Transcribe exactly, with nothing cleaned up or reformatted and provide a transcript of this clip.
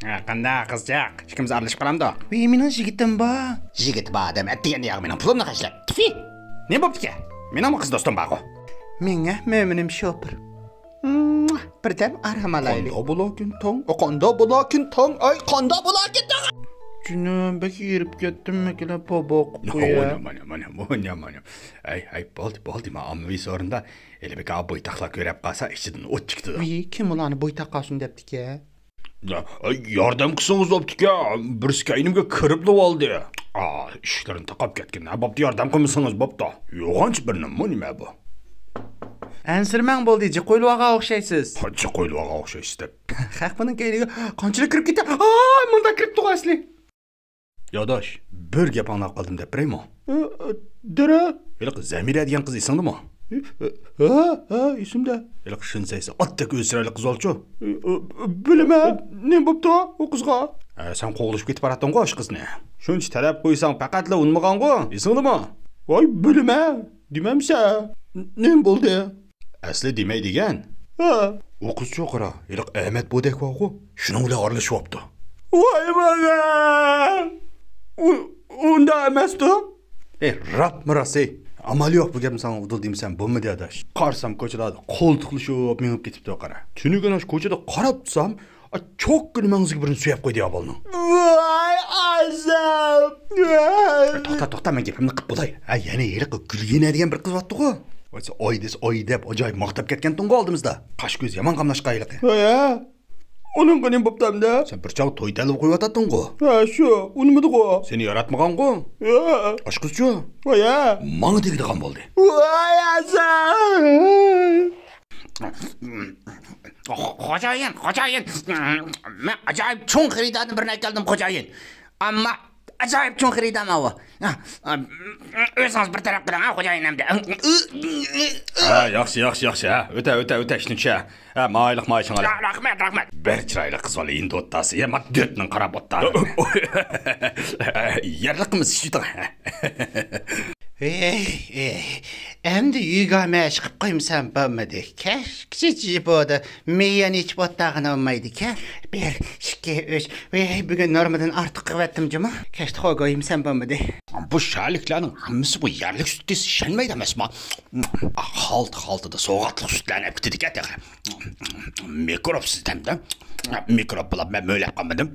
ھە، قانداق قىزچاق؟ ئىككىمىز ئارىلىشىپ قالامدۇق؟ ۋىي، مېنىڭ يىگىتىم بار. يىگىتى بار ئادەم ئەتىگەن ياغ مېنىڭ پۇلۇمنى خەجلەپ. تفى! نېمە بوپتىكەن؟ مېنىڭمۇ قىز دوستۇم بارغۇ. مېڭە مۆمىنىم شوپۇر. مۇا! بىردەم ئارام ئالايلى. قاندا بولاكىن تاڭ، قاندا بولاكىن تاڭ، ئاي، قاندا بولاكىن تاڭ! جېنىم، بەك ھېرىپ كەتتىم، مەكىلە بابا قويا. مانا، مانا، مانا، مانا. ئەي، ئەي، بولدى، بولدى، ما ئاممىۋى سورۇندا ئېلى بىكا بويتاقلار كۆرەپ قالسا، ئىچىدىن ئوت چىقىدۇ. ۋىي، كىم ئۇلارنى بويتاق قالسۇن دەپتىكەن؟ ياردەم قىلسىڭىز بوپتىكەن، بىرسى كەينىمگە كىرىپلا ئالدى. ئا، ئىشىكلىرىنى تاقاپ كەتكىن. ھە، بوپتۇ، ياردەم قىلمىسىڭىز بوپتۇ. يوغانچە بىر نېمىمۇ نېمە بۇ؟ ئەنسىرىمەڭ بولدى، جىق ئويلىۋالغان ئوخشايسىز. جىق ئويلىۋالغان ئوخشايسىز دەپ. خەق بۇنىڭ كەينىگە قانچىلىك كىرىپ كېتە؟ ئا، مۇنداق كىرىپتىغۇ ئەسلى. ياداش، بىر گەپ ئاڭلاپ قالدىم دەپ بېرەيمۇ؟ ئە، ئە، دەرە. ھېلىقى زەمىرە دېگەن قىز ئېسىڭدىمۇ؟ ئە، ئە، ھە، ھە، ئېسىمدە. ھېلىقى شىنسەيسى ئاتتەك ئۆزى چىرايلىق قىز بولچۇ؟ ئە، ئە، بىلىمەن. نېمە بوپتۇ ئۇ قىزغا؟ ئە، سەن قوغلىشىپ كېتىپ باراتتىڭغۇ ئاشۇ قىزنى. شۇنچە تەلەپ قويساڭ پەقەتلا ئۇنىمىغانغۇ، ئېسىڭدىمۇ؟ ۋاي، بىلىمەن. دېمەمسە. نېمە بولدى؟ ئەسلى دېمەي دېگەن. ھە. ئۇ قىزچۇ قارا، ھېلىقى ئەمەت بودەك بارغۇ، شۇنىڭ بىلەن ئارىلىشىۋاپتۇ. ۋاي بالام! ئۇ، ئۇنداق ئەمەستۇ؟ ئەي، راپمۇ راست، ئەي. ئامال يوق، بۇ گەپنى ساڭا ئۇدۇل دېمىسەم بولمىدى، ئاداش. قارىسام، كوچىلاردا قولتۇقلىشىپ مېڭىپ كېتىپتۇ، قارا. تۈنۈگۈن ئاشۇ كوچىدا قاراپ تۇرسام، ئا، چوككىنى مەڭزىگە بىرنى سۆيەپ قويدى يا بالىنىڭ. ۋاي ئازاب! ۋاي! توختا، توختا، مەن گېپىمنى قىپ بولاي. ھە، يەنە ھېلىقى گۈلگىنە دېگەن بىر قىز بارتتىغۇ. ۋاي، ئاي دېسە ئاي دەپ ئاجايىپ ماختاپ كەتكەنتىڭغۇ ئالدىمىزدا. قاش كۆز يامان قاملاشقان ھېلىقى. ھە، ئۇنىڭغا نېمە بوپتۇ ئەمدى؟ سەن بىر چاغ توي تەلىپى قويۇۋاتاتتىڭغۇ. ھە، شۇ، ئۇنىمىدىغۇ. سېنى ياراتمىغانغۇ. ھە. ئاشۇ قىزچۇ؟ ھە. ماڭا تېگىدىغان بولدى. ۋاي ئازاب! خو-، خوجايىن، خوجايىن، مەن ئاجايىپ چوڭ خېرىداردىن بىرنى ئەكەلدىم، خوجايىن. ئەمما ئاجايىپ چوڭ خېرىدار ماۋۇ. ئۆزىڭىز بىر تەرەپ قىلىڭ، ھە، خوجايىن ئەمدى. ھە، ياخشى، ياخشى، ياخشى، ھە. ئۆتە، ئۆتە، ئۆتە، ئىشنى چۈشە. ھە، مايلىق مايىشىڭ ئالە. رەھمەت، رەھمەت. بىر چىرايلىق قىز بالا ئىندى ئوتتاسى. يا، ما دۆتنىڭ قاراپ ئوتتا. يەرلىك قىمىز ئىشىتىڭ. ھېي، ھېي، ئەمدى يۆگە مەشىق قىلىپ قويمىسام بولمىدى. كەچكىچە جىبۇدا مېيەن ئىچىپ ئولتۇرغىنى بولمايدىكەن. بىر، ئىككى، ئۈچ. ۋەي، بۈگۈن نورمىدىن ئارتۇق قىلىۋەتتىم جۇمۇ. كەچتە خو گويمىسام بولمىدى. بۇ شەھەرلىكلەرنىڭ ھەممىسى بۇ يەرلىك سۈت دېسە ئىشەنمەيدۇ ئەمەسمۇ؟ خالتا-خالتىدا سوۋغاتلىق سۈتلەرنى ئەپ كېتىدىكەن تېخى. مىكروب سىستەمدە. مىكروب بولۇپ مەن مۆلەپ قالمىدىم.